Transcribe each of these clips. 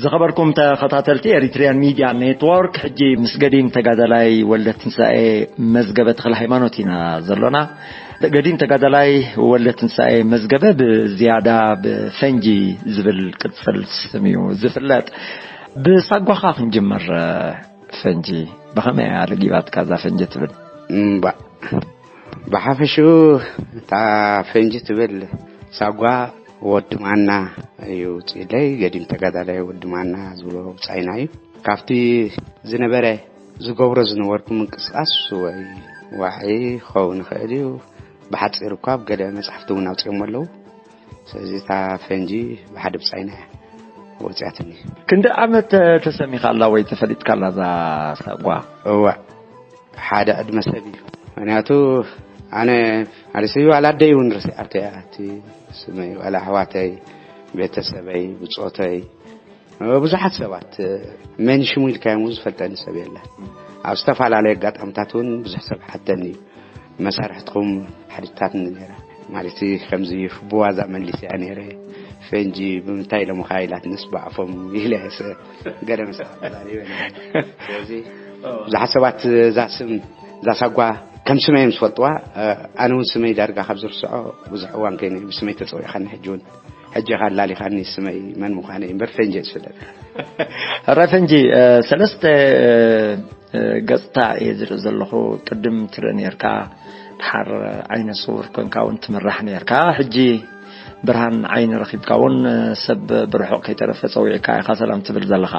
ዝኸበርኩም ተኸታተልቲ ኤሪትሪያን ሚድያ ኔትወርክ፣ ሕጂ ምስ ገዲም ተጋዳላይ ወልደ ትንሳኤ መዝገበ ተኽለ ሃይማኖት ኢና ዘሎና። ገዲም ተጋዳላይ ወልደ ትንሳኤ መዝገበ ብዝያዳ ብፈንጂ ዝብል ቅጽል ስም እዩ ዝፍለጥ። ብሳጓኻ ክንጅምር። ፈንጂ፣ ብኸመይ እያ ለጊባትካ እዛ ፈንጂ ትብል? እምባ፣ ብሓፈሽኡ እታ ፈንጂ ትብል ሳጓ ወዲ ማና እዩ ውፅኢለይ። ገዲም ተጋዳላይ ወዲ ማና ዝብሎ ውፃኢና እዩ። ካብቲ ዝነበረ ዝገብሮ ዝነበርኩ ምንቅስቃስ ወይ ዋዒ ክኸውን ይኽእል እዩ። ብሓፂር እኳ ኣብ ገለ መፅሓፍቲ እውን ኣውፅኦም ኣለዉ። ስለዚ እታ ፈንጂ ብሓደ ብፃይና እያ ወፂኣትኒ። ክንዲ ዓመት ተሰሚኻ ኣላ ወይ ተፈሊጥካ ኣላ እዛ ሳጓ? እወ፣ ሓደ ዕድመ ሰብ እዩ። ምክንያቱ ኣነ ማለት እዩ፣ ዋላ ኣደይ እውን ርሲዓቶ እያ። እቲ ስመይ፣ ዋላ ኣሕዋተይ፣ ቤተሰበይ፣ ብፆተይ፣ ብዙሓት ሰባት መን ሽሙ ኢልካዮም እውን ዝፈልጠኒ ሰብ የለን። ኣብ ዝተፈላለዩ ኣጋጣሚታት እውን ብዙሕ ሰብ ሓተኒ እዩ። መሳርሕትኩም ሓቲታትኒ ነይራ። ማለት ከምዚ ብዋዛ መሊሰያ ነይረ። ፈንጂ ብምንታይ ኢሎምኻ ኢላትንስ ብኣፎም ኢለ ስ-፣ ገለ ምስ ኣዛሪበ ነይረ። ስለዚ ብዙሓት ሰባት እዛ ስም፣ እዛ ሳጓ ከም ስመይ እዮም ዝፈልጥዋ። ኣነ እውን ስመይ ዳርጋ ካብ ዝርስዖ ብዙሕ እዋን ከይነ ብስመይ ተፀዊዕኻኒ። ሕጂ እውን ሕጂ ኢኻ ኣላሊኻኒ ስመይ መን ምዃነይ እምበር ፈንጂ እየ ዝፍለጥ። ሕራይ ፈንጂ፣ እ፣ ሰለስተ፣ እ፣ ገጽታ እየ ዝርኢ ዘለኹ። ቅድም ትርኢ ነርካ፣ ድሓር ዓይነ ስውር ኮንካ እውን ትምራሕ ነርካ። ሕጂ ብርሃን ዓይኒ ረኺብካ እውን፣ እ፣ ሰብ ብርሑቕ ከይተረፈ ጸዊዕካ ኢኻ ሰላም ትብል ዘለኻ።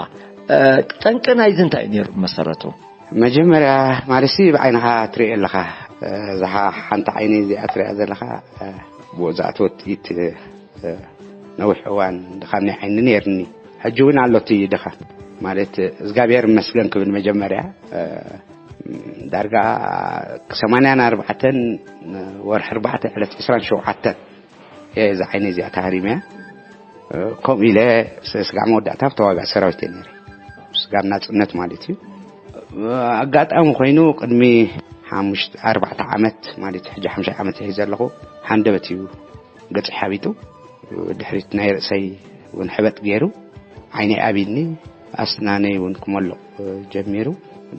እ፣ ጠንቂ ናይዚ እንታይ እዩ ነይሩ ብመሰረቱ? መጀመርያ ማለትሲ ብዓይንኻ ትርኢ ኣለኻ። እ፣ እዛ ሓንቲ ዓይነይ እዚኣ ትሪኣ ዘለኻ፣ እ፣ ብኡ ዝኣተወት ጥይት፣ እ፣ ነዊሕ እዋን ድኻም ናይ ዓይኒ ነይርኒ። ሕጂ እውን ኣሎ እቲ ድኻም። ማለት እግዚኣብሔር ይመስገን ክብል መጀመርያ፣ እ፣ ዳርጋ ሰማንያን ኣርባዕተን ወርሒ ኣርባዕተ ዕለት ዕስራን ሸውዓተን እየ እዛ ዓይነይ እዚኣ ተሃሪመያ። እ፣ ከምኡ ኢለ ስ-፣ ስጋዕ መወዳእታ ኣብ ተዋጋእ ሰራዊት እየ ነይረ። ስጋብ ናጽነት ማለት እዩ። ኣጋጣሚ ኮይኑ ቅድሚ ሓሙሽተ፣ ኣርባዕተ ዓመት ማለት እዩ፣ ሕጂ ሓሙሽተ ዓመት እየ ዘለኹ፣ ሃንደበት እዩ ገጽ ሓቢጡ። ድሕሪት ናይ ርእሰይ እውን ሕበጥ ገይሩ፣ ዓይነይ ኣቢኒ፣ ኣስናነይ እውን ክመልቕ ጀሚሩ፣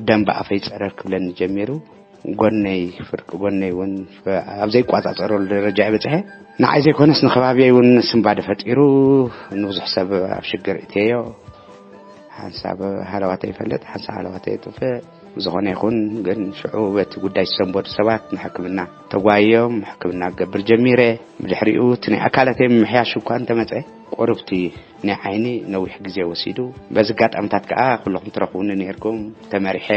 ደም ብኣፈይ ጸረር ክብለኒ ጀሚሩ። ጎነይ፣ ፍርቂ ጎነይ እውን ኣብ ዘይቋጻጸረሉ ደረጃ እየ በጽሐ። ንዓይ ዘይኮነስ ንኸባቢየይ እውን ስንባደ ፈጢሩ፣ ንብዙሕ ሰብ ኣብ ሽግር እትየዮ። ሓንሳብ ሃለዋተይ ይፈልጥ፣ ሓንሳብ ሃለዋተይ ይጥፍእ። ብዝኾነ ይኹን ግን ሽዑ በቲ ጉዳይ ዝሰንበዱ ሰባት ንሕክምና ተጓይዮም ሕክምና ክገብር ጀሚረ። ብድሕሪኡ እቲ ናይ ኣካላተይ ምምሕያሽ እኳ እንተመጸ፣ ቁሩብቲ ናይ ዓይኒ ነዊሕ ግዜ ወሲዱ። በዚ ኣጋጣሚታት ከኣ ኩለኹም ትረኽቡኒ ነይርኩም። ተመሪሐ፣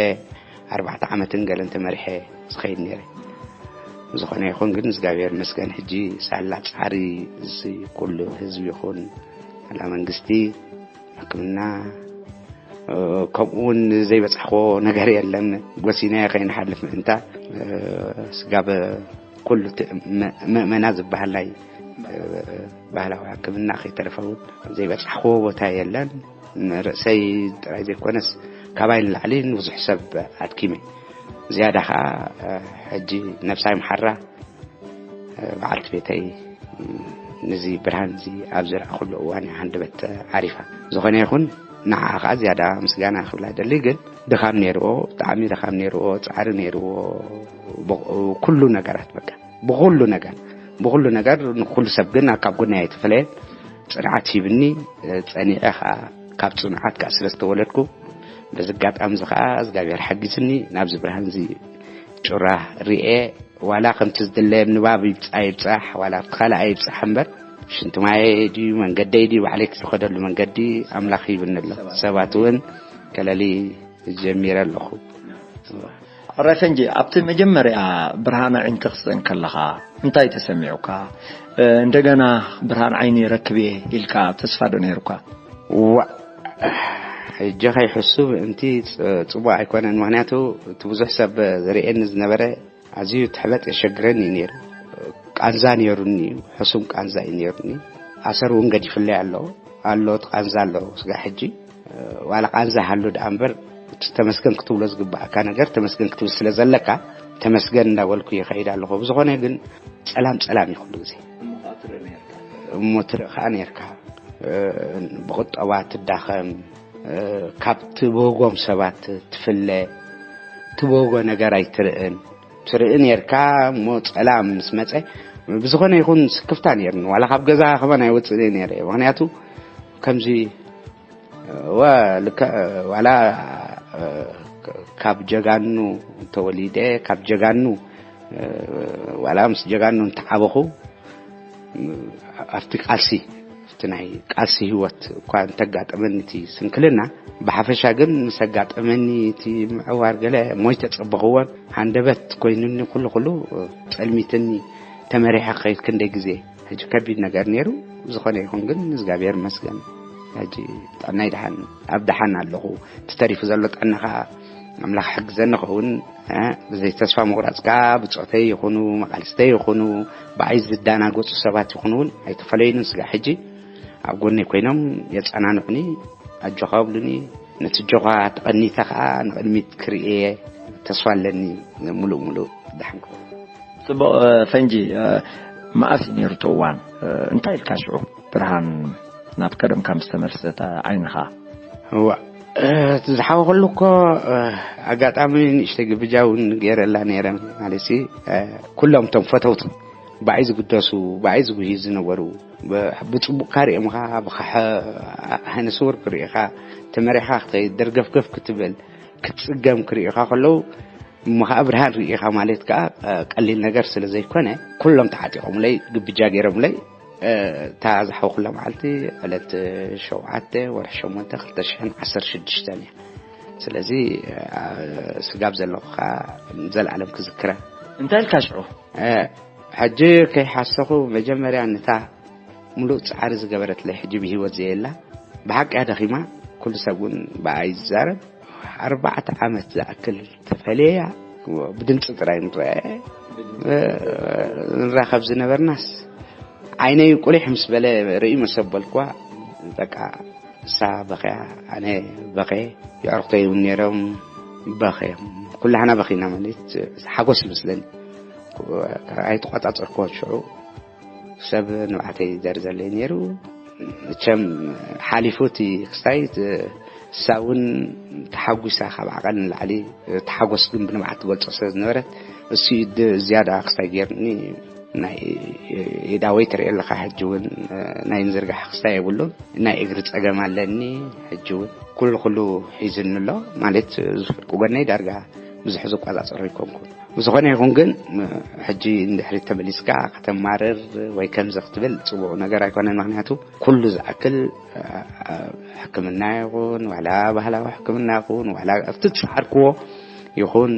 ኣርባዕተ ዓመትን ገለን ተመሪሐ ዝኸይድ ነይረ። ብዝኾነ ይኹን ግን እግዚኣብሔር ይመስገን ሕጂ ሳላ ጻዕሪ እዚ ኩሉ ህዝቢ ይኹን ዋላ መንግስቲ ሕክምና፣ እ፣ ከምኡ እውን ዘይበጻሕክዎ ነገር የለን። ጎሲናዮ ከይንሓልፍ ምእንታ፣ እ፣ ስጋብ ኩሉ እቲ መ-፣ መእመና ዝበሃል ናይ፣ እ፣ ባህላዊ ሕክምና ከይተረፈ እውን ዘይበጻሕክዎ ቦታ የለን። ንርእሰይ ጥራይ ዘይኮነስ ካባይ ንላዕሊ ንብዙሕ ሰብ ኣድኪመ። ዝያዳ ኸዓ፣ እ፣ ሕጂ ነብሳ ይምሓራ፣ እ፣ በዓልቲ ቤተይ፣ እ፣ ነዚ ብርሃን እዚ ኣብ ዝረኣኹሉ እዋን እያ ሃንደበት ዓሪፋ። ዝኾነ ይኹን ንዓኣ ኸዓ ዝያዳ ምስጋና ክብላ ደሊ፣ ግን ድኻም ነይርዎ፣ ብጣዕሚ ድኻም ነይርዎ፣ ጻዕሪ ነይርዎ፣ ብ-፣ ኩሉ ነገራት በቃ፣ ብኹሉ ነገር፣ ብኹሉ ነገር ንኹሉ ሰብ ግን ካብ ጎነይ ኣይተፈለየን። ጽንዓት ሂብኒ፣ እ፣ ጸኒዐ ኸዓ ካብ ጽኑዓት ከኣ ስለ ዝተወለድኩ፣ በዚ ኣጋጣሚ እዚ ኸኣ እግዚኣብሔር ሓጊዝኒ ናብዚ ብርሃን እዚ ጩራ ርኤ፣ ዋላ ከምቲ ዝድለ ንባብ ይብጻ ይብጻሕ፣ ዋላ ኣብቲ ካልኣይ ይብጻሕ እምበር፣ ሽንቲ ማየይ ድዩ መንገደይ ድዩ ባዕለይ ዝኸደሉ መንገዲ ኣምላኽ ሂብኒ ኣሎ። ሰባት እውን ከለሊ ጀሚረ ኣለኹ። ሕራይ ፈንጂ፣ ኣብቲ መጀመርያ ብርሃን ዓይንኪ ክትስእን ከለኻ እንታይ ተሰሚዑካ? እ፣ እንደገና ብርሃን ዓይኒ ረክብ እየ ኢልካ ተስፋ ዶ ነይሩካ? ዋእ፣ ሕጂ ከይሕሱ ምእንቲ ጽ-፣ ጽቡቕ ኣይኮነን። ምኽንያቱ እቲ ብዙሕ ሰብ ዝርእየኒ ዝነበረ ኣዝዩ ትሕበጥ የሸግረኒ እዩ ነይሩ። ቃንዛ ነይሩኒ እዩ፣ ሕሱም ቃንዛ እዩ ነይሩኒ። ኣሰር እውን ገዲፍለይ ኣሎ፣ ኣሎ፣ እቲ ቃንዛ ኣሎ ስጋዕ ሕጂ። ዋላ ቃንዛ ሃሉ ደኣ እምበር፣ እቲ ተመስገን ክትብሎ ዝግባኣካ ነገር ተመስገን ክትብል ስለ ዘለካ፣ ተመስገን እንዳበልኩ ይኸይድ ኣለኹ። ብዝኾነ ግን ጸላም ጸላም እዩ ኩሉ ግዜ። እሞ ትርኢ ከኣ ነይርካ። ብቑጠባ ትዳኸም፣ ካብ ትብህጎም ሰባት ትፍለ፣ ትብህጎ ነገር ኣይትርእን። ትርኢ ኔርካ እሞ ጸላም ምስ መጸ ብዝኾነ ይኹን ስክፍታ ኔርኒ። ዋላ ካብ ገዛ ከማን ኣይወጽእን እየ ኔረ። ምኽንያቱ ከምዚ ወ ልክዕ ዋላ ካብ ጀጋኑ ተወሊደ፣ ካብ ጀጋኑ ዋላ ምስ ጀጋኑ እንተዓበኹ ኣብቲ ቃልሲ ኣብቲ ናይ ቃልሲ ህይወት እኳ እንተጋጠመኒ እቲ ስንክልና፣ ብሓፈሻ ግን ምስ ኣጋጠመኒ እቲ ምዕዋር ገለ ሞይተ ጸበኽዎን ሃንደበት ኮይኑኒ። ኩሉ ኩሉ ጸልሚትኒ። ተመሪሐ ክኸይድ ክንደይ ግዜ ሕጂ ከቢድ ነገር ነይሩ። ዝኾነ ይኹን ግን እግዚኣብሔር ይመስገን ሕጂ ጥዕናይ ደሓን፣ ኣብ ደሓን ኣለኹ። እቲ ተሪፉ ዘሎ ጥዕና ኸዓ ኣምላኽ ሓግዘኒ ኸውን። ብዘይ ተስፋ ምቑራጽ ከኣ ብጾተይ ይኹኑ መቓልስተይ ይኹኑ ብዓይ ዝዳናገጹ ሰባት ይኹኑ እውን ኣይተፈለዩንን። ስጋዕ ሕጂ ኣብ ጎነይ ኮይኖም የጸናንዑኒ፣ ኣጆኻ ይብሉኒ። ነቲ ኣጆኻ ተቐኒተ ከኣ ንቕድሚት ክርእየ ተስፋ ኣለኒ። ምሉእ ምሉእ ደሓን ክኸውን። ጽቡቕ። ፈንጂ፣ መኣስ እዩ ነይሩ እቲ እዋን? እንታይ ኢልካ ሽዑ ብርሃን ናብ ቀደምካ ምስ ተመልሰት ዓይንኻ? እዋ እቲ ዝሓወ ከሉ እኮ ኣጋጣሚ ንእሽተይ ግብጃ እውን ገይረላ ነይረ። ማለት ኩሎም እቶም ፈተውቱ ብኣይ ዝግደሱ ብኣይ ዝጉሂ ዝነበሩ ብፅቡቕካ ሪኦምኻ ብኸሐ ዓይነ ስውር ክርእኻ ተመሪኻ ክትኸይድ ደርገፍገፍ ክትብል ክትፅገም ክርእኻ ከለዉ እሞ ከዓ ብርሃን ርኢኻ ማለት ከዓ ቀሊል ነገር ስለ ዘይኮነ ኩሎም ተዓጢቖምለይ ግብጃ ገይሮምለይ። እታ ዝሓወኹላ መዓልቲ ዕለት ሸውዓተ ወርሒ ሸሞንተ ክልተ ሽሕን ዓሰርተ ሽዱሽተን እያ። ስለዚ ስጋብ ዘለኹ ከዓ ንዘለኣለም ክዝክራ። እንታይ ኢልካ ሽዑ? ሕጂ ከይሓሰኹ መጀመርያ ነታ ሙሉእ ፃዕሪ ዝገበረትለይ ሕጂ ብህይወት ዘየላ ብሓቂ እያ ደኺማ። ኩሉ ሰብ እውን ብኣ እዩ ዝዛረብ። ኣርባዕተ ዓመት ዝኣክል ተፈለያ ብድምፂ ጥራይ ንረአ ንራኸብ ዝነበርናስ ዓይነይ ቁሊሕ ምስ በለ ርእዩ መሰበልኳ። በቃ እሳ በኸያ ኣነ በኸ የዕርክተይ እውን ነይሮም በኸዮም ኩላህና በኺና ማለት ሓጎስ ይመስለኒ ኣይተቋጻጸርክዎን ሽዑ ሰብ ንብዓተይ ዘርዘለይ ነይሩ። መቸም ሓሊፉ እቲ ክስታይ እሳ እውን ተሓጒሳ ካብ ዓቐን ንላዕሊ ተሓጎስ ግን ብንብዓት ትገልጾ ስለ ዝነበረት እሱ እዩ ዝያዳ ክስታይ ገይርኒ። ናይ ኢዳወይ ትርኢ ኣለኻ ሕጂ እውን ናይ ምዝርጋሕ ክስታይ የብሉን። ናይ እግሪ ጸገም ኣለኒ ሕጂ እውን ኩሉ ኩሉ ሒዝኒ ኣሎ ማለት ዝፍርቂ ጎነይ ዳርጋ ብዙሕ ዝቆጻጸሮ ኣይኮንኩን። ብዝኾነ ይኹን ግን ሕጂ ንድሕሪት ተመሊስካ ከተማርር ወይ ከምዚ ክትብል ፅቡቕ ነገር ኣይኮነን። ምክንያቱ ኩሉ ዝኣክል ሕክምና ይኹን ዋላ ባህላዊ ሕክምና ይኹን ዋላ ኣብቲ ዝፀዓርክዎ ይኹን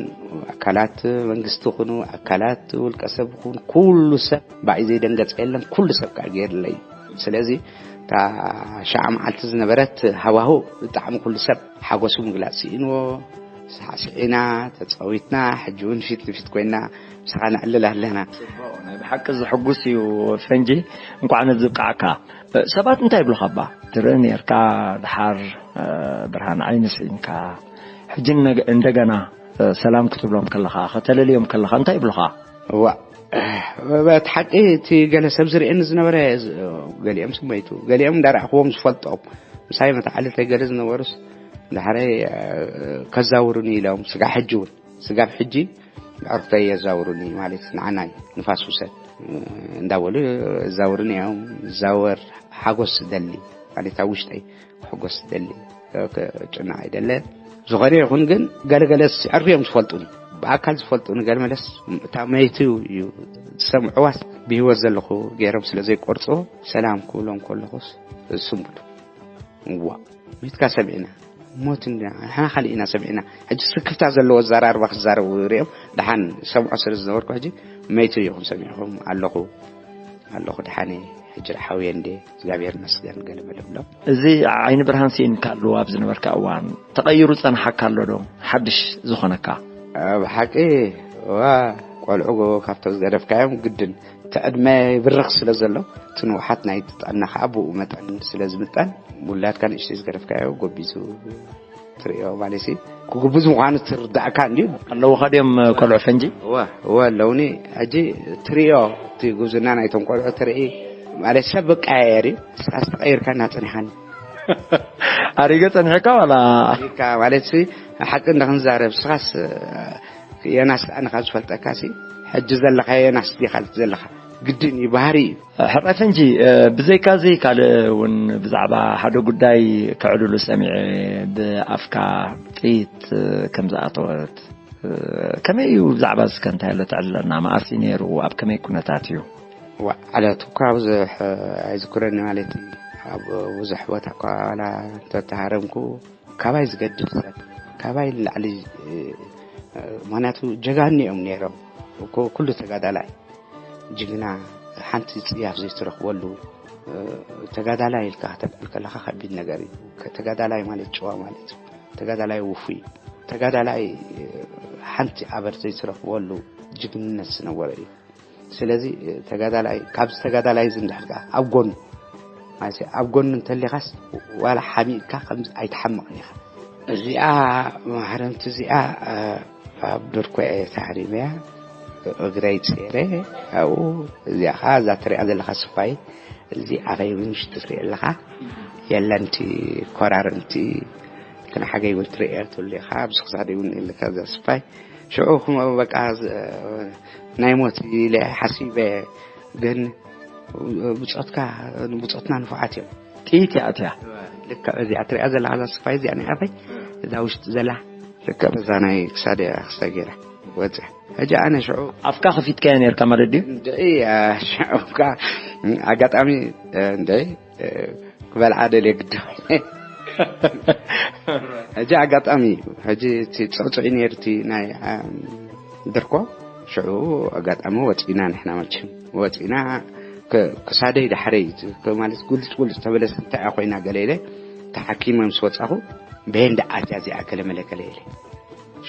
ኣካላት መንግስቲ ይኹኑ ኣካላት ውልቀ ሰብ ይኹን ኩሉ ሰብ ባዕይ ዘይደንገፀ የለን። ኩሉ ሰብ ከዓ ገይርለይ። ስለዚ እታ ሸዓ መዓልቲ ዝነበረት ሃዋሁ ብጣዕሚ ኩሉ ሰብ ሓጎሱ ምግላፅ ስኢንዎ። ሳዕስዒና ተፃዊትና ሕጂ እውን ፊት ንፊት ኮይና ምሳኻ ነዕልል ኣለና። ናይ ብሓቂ ዝሕጉስ እዩ። ፈንጂ፣ እንኳዕ ነዚ ብቃዕካ። ሰባት እንታይ ይብሉኻ? ባ ትርኢ ነርካ ድሓር ብርሃን ዓይኒ ስኢንካ ሕጂ እንደገና ሰላም ክትብሎም ከለኻ ከተለልዮም ከለኻ እንታይ ይብሉኻ? እዋ እቲ ሓቂ እቲ ገለ ሰብ ዝርእየኒ ዝነበረ ገሊኦም ስመይቱ ገሊኦም እንዳረኣኽዎም ዝፈልጦም ምሳይ መተዓልልተይ ገለ ዝነበሩስ ዳሕረይ ከዛውሩኒ ኢሎም ስጋብ ሕጂ እውን ስጋብ ሕጂ ኣዕሩኽተይ የዛውሩኒ ማለት ንዓናይ ንፋስ ውሰድ እንዳበሉ የዛውሩኒ እዮም። ዝዛወር ሓጎስ ደሊ ማለት ኣብ ውሽጠይ ክሕጎስ ደሊ ክጭናቕ ኣይደለ። ዝኾነ ይኹን ግን ገለገለስ ዕርፊ እዮም ዝፈልጡኒ ብኣካል ዝፈልጡኒ ገለመለስ እታ መይቱ እዩ ዝሰምዕዋስ ብህይወት ዘለኹ ገይሮም ስለ ዘይቆርፅዎ ሰላም ክብሎም ከለኹስ ስምብሉ እዋ ሚትካ ሰሚዕና ሞት እንዳ ንሕና ካልእ ኢና ሰሚዕና። ሕጂ ስክፍታ ዘለዎ ኣዘራርባ ክዛረቡ ሪኦም ደሓን ሰምዖ ስለ ዝነበርኩ ሕጂ መይቱ ኢኹም ሰሚዕኹም ኣለኹ ኣለኹ ደሓን እየ። ሕጂ ደሓውየ እንዴ እግዚኣብሔር መስገን ገለ በለ ብሎም። እዚ ዓይኒ ብርሃን ስኢንካ ኣለዎ ኣብ ዝነበርካ እዋን ተቐይሩ ጸንሓካ ኣሎ ዶ ሓድሽ ዝኾነካ? ብሓቂ ዋ ቆልዑ ካብቶም ዝገደፍካዮም ግድን እቲ ዕድመ ይብርኽ ስለ ዘሎ እቲ ንውሓት ናይ ጥዕና ከዓ ብኡ መጠን ስለ ዝምጠን ውላድካ ንእሽተይ ዝገደፍካዮ ጎቢዙ ትርእዮ ማለት ሲ ክጉብዝ ምዃኑ ትርዳእካ እንድዩ። ኣለውኻ ድዮም ቆልዑ ፈንጂ? እወ እወ ኣለውኒ። ሕጂ ትርእዮ እቲ ጉብዝና ናይቶም ቆልዑ ትርኢ ማለት ሰብ ብቀያየር እዩ። ንስኻስ ተቐይርካ እናጸኒኻኒ። ኣሪገ ጸኒሕካ ዋላ? ኢካ ማለት ሲ ሓቂ እንዳ ክንዛረብ፣ ንስኻስ የናስ ኣነ ካብ ዝፈልጠካ ሲ ሕጂ ዘለኻ የናስ ዲኻ ዘለኻ? ግድን እዩ፣ ባህሪ እዩ። ሕራይ ፈንጂ፣ ብዘይካ እዚ ካልእ እውን ብዛዕባ ሓደ ጉዳይ ከዕልሉ ሰሚዐ፣ ብኣፍካ ጥይት ከም ዝኣተወት። ከመይ እዩ ብዛዕባ እዚ ከ እንታይ ኣሎ ተዕልለና? መኣስ እዩ ነይሩ? ኣብ ከመይ ኩነታት እዩ? ዋ፣ ዕለቱ እኳ ብዙሕ ኣይዝክረኒ ማለት እዩ። ኣብ ብዙሕ ቦታ እኳ ዋላ እንተተሃረምኩ፣ ካባይ ዝገድፍ ሰብ፣ ካባይ ንላዕሊ፣ ምኽንያቱ ጀጋኑ እዮም ነይሮም። እኮ ኩሉ ተጋዳላይ ጅግና፣ ሓንቲ ጽያፍ ዘይትረኽበሉ፣ ተጋዳላይ ኢልካ ከተልዕል ከለኻ ከቢድ ነገር እዩ። ተጋዳላይ ማለት ጭዋ ማለት እዩ። ተጋዳላይ ውፉይ፣ ተጋዳላይ ሓንቲ ኣበር ዘይትረኽበሉ ጅግንነት ዝነበረ እዩ። ስለዚ ተጋዳላይ፣ ካብዚ ተጋዳላይ እዚ እንድሕር ከኣ ኣብ ጎኑ፣ ማለት ኣብ ጎኑ እንተሊኻስ ዋላ ሓሚቕካ ከም ኣይትሓምቕን ኢኻ። እዚኣ ማህረምቲ እዚኣ፣ ኣብ ድርኮ እየ ተሃሪመያ፣ እግረይ ጸይረ ኣብኡ። እዚኣ ኸዓ እዛ ትሪኣ ዘለኻ ስፋይ፣ እዚ ኣፈይ እውን ውሽጢ ትሪኦ ኣለኻ፣ የለን እቲ ኮራርምቲ፣ እቲ ንሓገይ እውን ትሪኦ ትብሉ ኢኻ፣ ኣብዚ ክሳደይ እውን ኣለካ እዛ ስፋይ። ሽዑ ክም-፣ በቃ ዝ-፣ ናይ ሞት ኢለ ሓሲበ፣ ግን ብጾትካ፣ ብጾትና ንፉዓት እዮም። ጥይት እያ ኣትያ። ልክዕ እዚኣ ትሪኣ ዘለኻ እዛ ስፋይ እዚኣ ናይ ኣፈይ፣ እዛ ውሽጢ ዘላ ልክዕ በዛ ናይ ክሳደ ክስተ ገይራ ወፅያ። ሕጂ ኣነ ሽዑ ኣፍካ ከፊትካዮ ነርካ ማለት ድዩ? እንድዒ፣ እ፣ ሽዑ እኳ ኣጋጣሚ፣ እ፣ እንድዒ፣ እ፣ ክበልዓ ደልየ ግዲ ኮይነ። ሕጂ ኣጋጣሚ፣ ሕጂ እቲ ፅቕፅዒ ነይሩ እቲ ናይ፣ እ፣ ድርኮ፣ ሽዑ ኣጋጣሚ ወፂና ንሕና መቸም። ወፂና፣ ክ-፣ ክሳደይ ዳሕረይ፣ ክ-፣ ማለት ጉልጭ ጉልጭ ተበለስ እንታይ እያ ኮይና ገለ ኢለ፣ ተሓኪመ ምስ ወፃኹ፣ በየን ደኣ ኣትያ እዚኣ ገለ መለ ገለ ኢለ።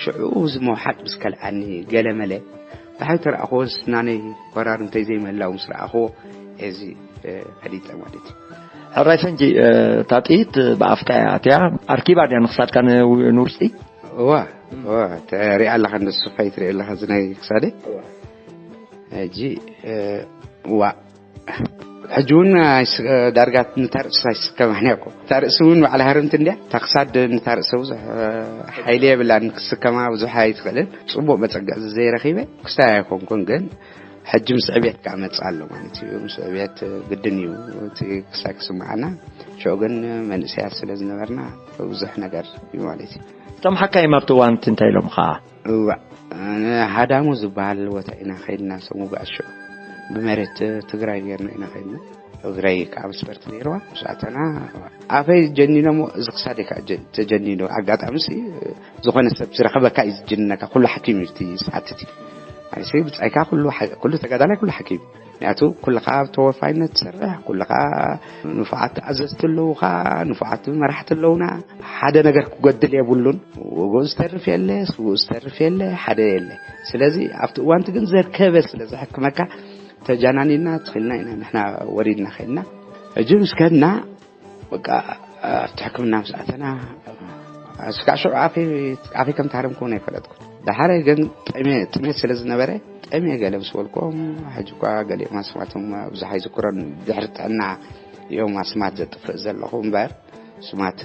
ሽዑ እዚ መውሓጥ ምስ ከልኣኒ ገለ መለ፣ ብሓይ ተረኣኽዎ ስናነይ ኮራርምተይ ዘይምህላው ምስ ረኣኽዎ፣ እዚ፣ እ፣ ፈሊጠ ማለት እዩ። ሕራይ ፈንጂ፣ እ፣ እታ ጥይት ብኣፍካ እያ ኣትያ፣ ኣርኪባ ድያ ንክሳድካ ን-፣ ንውሽጢ? እዋ፣ እዋ፣ ተሪኣ ኣለኻ፣ እንደ ስፋይ ትሪኦ ኣለኻ፣ እዚ ናይ ክሳደይ። ሕጂ፣ እ፣ ዋ፣ ሕጂ እውን ኣይስ-፣ ዳርጋ ንታ ርእሲ ኣይስከማን እያ እኮ። እታ ርእሲ እውን ባዕላ ህርምቲ እንድያ። እታ ክሳድ ንታ ርእሲ ብዙሕ፣ እ፣ ሓይሊ የብላን፣ ክስከማ ብዙሕ ኣይትኽእልን። ጽቡቕ መጸግዕ ዘይረኺበ ክስታይ ኣይኮንኩን፣ ግን ሕጂ ምስ ዕብየት ከኣ መጽእ ኣሎ ማለት እዩ። ምስ ዕብየት ግድን እዩ እቲ ክስታይ ክስምዓና። ሽዑ ግን መንእሰያት ስለ ዝነበርና ብዙሕ ነገር እዩ ማለት እዩ። እቶም ሓካይም ኣብቲ እዋን እቲ እንታይ ኢሎምኻ? እዋእ፣ ሃዳሙ ዝበሃል ቦታ ኢና ከይድና፣ ሰሙ ብኣሽዑ ብመሬት ትግራይ ጌርና ኢና ከይድና። እግረይ ከዓ መስበርቲ ነይርዋ። ምስ ኣተና ኣፈይ ጀኒኖሞ፣ እዚ ክሳደይ ከዓ ጀ-፣ ተጀኒኑ። ኣጋጣሚ ሲ ዝኾነ ሰብ ዝረኸበካ እዩ ዝጅንነካ። ኩሉ ሓኪም እዩ እቲ ሰዓት እቲ። ኣይሲ ብጻይካ ኩሉ ሓ-፣ ኩሉ ተጋዳላይ ኩሉ ሓኪም። ምክንያቱ ኩልኻ ኣብ ተወፋይነት ትሰርሕ፣ ኩልኻ ንፉዓት ኣዘዝቲ ኣለዉኻ፣ ንፉዓት መራሕቲ ኣለዉና። ሓደ ነገር ክጎድል የብሉን። ውጉእ ዝተርፍ የለ፣ ስዉእ ዝተርፍ የለ፣ ሓደ የለ። ስለዚ ኣብቲ እዋንቲ ግን ዘርከበ ስለ ዘሕክመካ ተጃናኒና ትኽልና ኢና ንሕና ወሪድና ኸድና። ሕጂ ምስ ከድና በቃ ኣብቲ ሕክምና ምስ ኣተና እስካዕ ሽዑ ኣፈይ ኣፈይ ከም ተሃረምኩ እውን ኣይፈለጥኩ። ደሓረ ግን ጥሜ-፣ ጥሜት ስለ ዝነበረ ጠሜ ገለ ምስ በልኩም፣ ሕጂ እኳ ገሊኦም ኣስማቶም ብዙሕ ኣይዝክሮን፣ ድሕሪ ጥዕና እዮም ኣስማት ዘጥፍእ ዘለኹ እምበር ስማት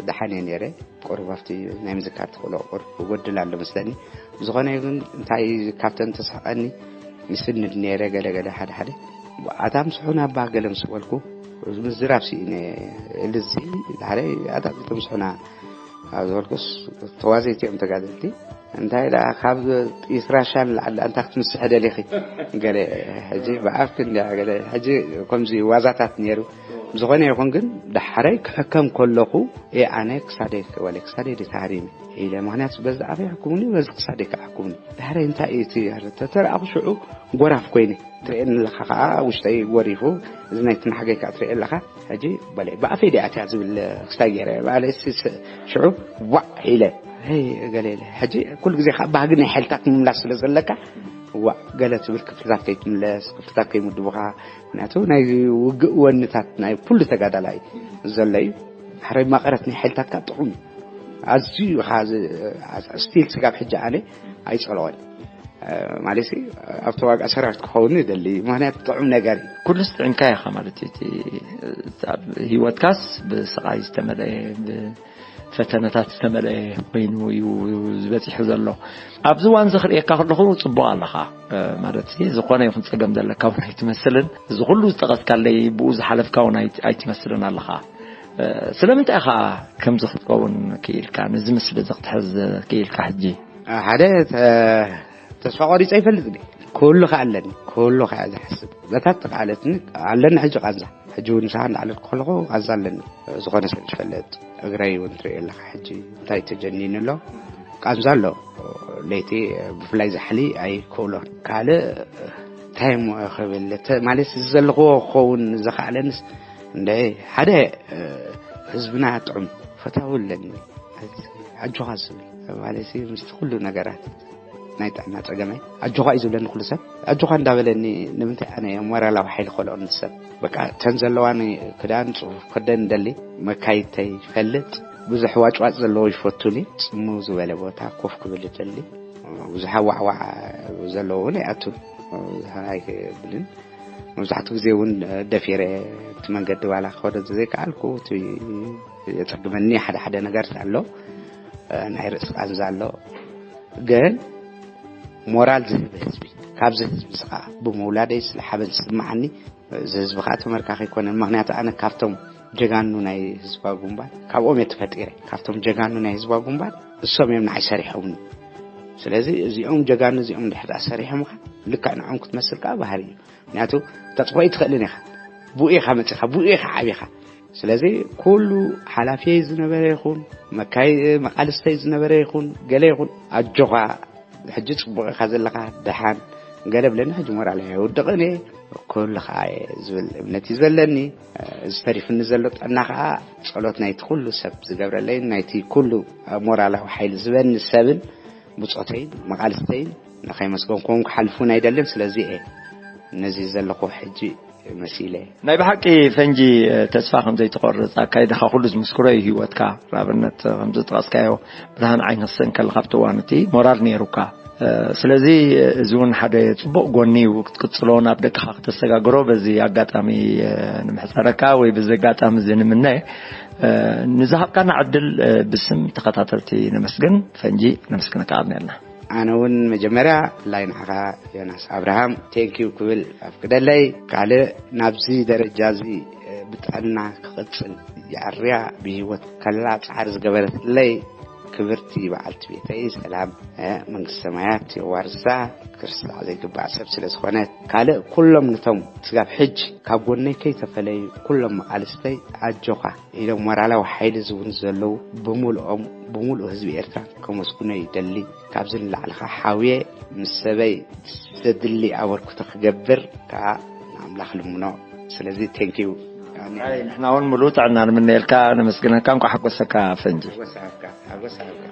ደሓን እየ ነይረ። ቁሩብ ኣብቲ ናይ ምዝካር ተኽእሎ ቁሩብ ይጎድል ኣሎ መስለኒ። ብዝኾነ ግን እንታይ ካብተን ተስሕቐኒ፣ ይስንድ ነይረ ገለ ገለ ሓደ ሓደ። ኣታ ምስሑና እባ ገለ ምስ በልኩ፣ ምዝራብ ስኢነ። ልዚ ሓደ ኣታ ምስሑና ኣብ ዝበልኩስ፣ ተዋዘይቲ እዮም ተጋደልቲ። እንታይ ደኣ ካብ ጥይት ራሻ ንላዕሊ ደኣ እንታይ ክትምስሒ ደሊኺ? ገለ ሕጂ ብኣፍኪ እንድያ ገለ ሕጂ ከምዚ ዋዛታት ነይሩ። ዝኾነ ይኹን ግን ዳሕረይ ክሕከም ከለኹ፣ ኤ ኣነ ክሳደይ ወለ ክሳደይ ድዩ ተሃሪመ ኢለ። ምኽንያቱ በዚ ኣፈይ ሕክሙኒ፣ በዚ ክሳደይ ከዓ ሕክሙኒ። ዳሕረይ እንታይ እዩ እቲ ተተረኣኹ ሽዑ ጎራፍ ኮይነ። ትርእየኒ ኣለኻ ከዓ ውሽጠይ ጎሪፉ፣ እዚ ናይ ትናሕገይ ከዓ ትርእየ ኣለኻ። ሕጂ በለ ብኣፈይ ድያ እቲያ ዝብል ክስታይ ገይረ። በለ ስ-፣ ስ-፣ ሽዑ ዋዕ ኢለ፣ "ሄይ" ገለ ኢለ። ሕጂ ኩሉ ግዜ ከዓ ባህጊ ናይ ሓይልታት ምምላስ ስለ ዘለካ፣ ዋዕ ገለ ትብል ክፍልታት ከይትምለስ፣ ክፍልታት ከይምድቡኻ። ምክንያቱ ናይ ውግእ ወንታት ናይ ኩሉ ተጋዳላይ ዘሎ እዩ። ሕራይ መቐረት ናይ ሓይልታትካ ጥዑም እዩ። ኣዝዩ ኢኻ ዝ-፣ ስቲል ስጋብ ሕጂ ኣነ ኣይጸልኦን። ማለት ኣብቲ ዋጋ ሰራዊት ክኸውን ይደሊ። ምክንያቱ ጥዑም ነገር እዩ። ኩሉስ ጥዕምካ ኢኻ ማለት እዩ። እቲ ኣብ ህይወትካስ ብስቓይ ዝተመልአ፣ ብፈተነታት ዝተመልአ ኮይኑ እዩ ዝበፂሑ ዘሎ። ኣብዚ እዋን እዚ ክርእየካ ከለኹ ፅቡቕ ኣለኻ። ማለት ዝኾነ ይኹን ፀገም ዘለካ እውን ኣይትመስልን። እዚ ኩሉ ዝጠቐስካለይ ብኡ ዝሓለፍካ እውን ኣይት- ኣይትመስልን ኣለኻ። ስለምንታይ ኢኻ ከምዚ ክትከውን ክኢልካ፣ ነዚ ምስሊ እዚ ክትሕዝ ክኢልካ ሕጂ? ሓደ ተ- ተስፋ ቆሪፀ ይፈልጥ ዲ? ኩሉ ከ ኣለኒ፣ ኩሉ ከ ዝሓስብ በታት ተቃለትኒ ኣለኒ። ሕጂ ቃንዛ፣ ሕጂ እውን ምሳኻ እንዳዕለልኩ ከለኹ ቃንዛ ኣለኒ። ዝኾነ ሰብ ዝፈልጥ እግረይ እውን ትሪኦ ኣለካ። ሕጂ እንታይ ተጀኒኑ ኣሎ? ቃንዛ ኣሎ። ለይቲ ብፍላይ ዛሕሊ ኣይክእሎን። ካልእ እንታይ እሞ ክብል፣ ማለት እዚ ዘለኽዎ ክኸውን ዝኸኣለንስ እንደ ሓደ ህዝብና ጥዑም ፈታዊ ኣለኒ። ኣጆኻ ዝብል ማለት ምስቲ ኩሉ ነገራት ናይ ጥዕና ጸገመይ ኣጆኻ እዩ ዝብለኒ ኩሉ ሰብ። ኣጆኻ እንዳበለኒ ንምንታይ ኣነ ሞራላዊ ሓይሊ ከልኦ ንሰብ? በቃ እተን ዘለዋኒ ክዳን ጽፉፍ ክደን እንደሊ መካይድ ተይፈልጥ ብዙሕ ዋጭዋጭ ዘለዎ ይፈቱኒ። ጽምው ዝበለ ቦታ ኮፍ ክብል እደሊ። ብዙሕ ኣዋዕዋዕ ዘለዎ እውን ኣይኣቱን። ብዙሕ ኣይብልን። መብዛሕትኡ ግዜ እውን ደፊረ እቲ መንገዲ ዋላ ክኸዶ ዘይከኣልኩ እቲ የጸግመኒ ሓደ ሓደ ነገር ኣሎ። ናይ ርእሲ ቃንዛ ኣሎ። ግን ሞራል ዝህብ ህዝቢ፣ ካብዚ ህዝቢ እዚ ከዓ ብምውላደይ ስለ ሓበን ዝስምዓኒ፣ እዚ ህዝቢ ከዓ ተመርካኺ ኣይኮነን። ምክንያቱ ኣነ ካብቶም ጀጋኑ ናይ ህዝባዊ ግንባር ካብኦም እየ ተፈጢረ። ካብቶም ጀጋኑ ናይ ህዝባዊ ግንባር እሶም እዮም ንዓይ ሰሪሖምኒ። ስለዚ እዚኦም ጀጋኑ እዚኦም እንድሕር ደኣ ሰሪሖምካ ልክዕ ንዖም ክትመስል ከዓ ባህሪ እዩ። ምክንያቱ ተጥፎ ኣይትኽእልን ኢኻ። ብኡ ኢኻ መፂኻ፣ ብኡ ኢኻ ዓቢኻ። ስለዚ ኩሉ ሓላፊየይ ዝነበረ ይኹን መካይ መቃልስተይ ዝነበረ ይኹን ገለ ይኹን ኣጆኻ ሕጂ ጽቡቕ ኢኻ ዘለኻ፣ ደሓን ገለ ብለኒ፣ ሕጂ ሞራል ኣይወድቕን እየ። ኩሉ ኸኣ እየ ዝብል እምነት እዩ ዘለኒ። እዚ ተሪፍኒ ዘሎ ጥዕና ኸኣ ጸሎት ናይቲ ኩሉ ሰብ ዝገብረለይን ናይቲ ኩሉ ሞራላዊ ሓይሊ ዝበኒ ሰብን ብጾተይን መቓልስተይን ንኸይመስገንኩም ክሓልፉን ኣይደልን። ስለዚ እየ ነዚ ዘለኹ ሕጂ መሲለ። ናይ ብሓቂ ፈንጂ ተስፋ ከም ዘይትቆርጽ ኣካይዳኻ ኩሉ ዝምስክሮ እዩ ህይወትካ። ንኣብነት ከምዚ ዝጠቐስካዮ ብርሃን ዓይኒ ክስእን ከለኻ ኣብቲ እዋን እቲ ሞራል ነይሩካ። ስለዚ እዚ እውን ሓደ ጽቡቕ ጎኒ እዩ ክትቅጽሎ ናብ ደቅኻ ክተሰጋግሮ በዚ ኣጋጣሚ ንምሕጸረካ ወይ በዚ ኣጋጣሚ እዚ ንምነ። ንዝሃብካና ዕድል ብስም ተኸታተልቲ ነመስግን። ፈንጂ ነመስግነካ ኣብነልና። ኣነ እውን መጀመርያ ብፍላይ ንዓኻ ዮናስ ኣብርሃም ቴንኪዩ ክብል ኣፍቅደለይ። ካልእ ናብዚ ደረጃ እዚ ብጥዕና ክቕጽል የዕርያ ብህይወት ከላ ጻዕሪ ዝገበረትለይ ክብርቲ በዓልቲ ቤተይ ሰላም መንግስተ ሰማያት የዋርሳ። ክርስታ ዘይግባእ ሰብ ስለ ዝኾነ ካልእ ኩሎም ነቶም ስጋብ ሕጂ ካብ ጎነይ ከይተፈለዩ ኩሎም መቓልስተይ ኣጆኻ ኢሎም ሞራላዊ ሓይሊ ዝውን ዘለዉ ብምልኦም ብምሉእ ህዝቢ ኤርትራ ከመስግኖ ይደሊ። ካብዚ ንላዕሊ ከዓ ሓውየ ምስ ሰበይ ዘድሊ ኣበርክቶ ክገብር ከዓ ንኣምላኽ ልምኖ። ስለዚ ቴንኪዩ። ኣይ፣ ንሕና እውን ምሉእ ጥዕና ንምነየልካ፣ ነመስግነካ፣ እንኳዕ ሓጎሰካ ፈንጂ። ሓጎስ ሃብካ፣ ሓጎስ ሃብካ።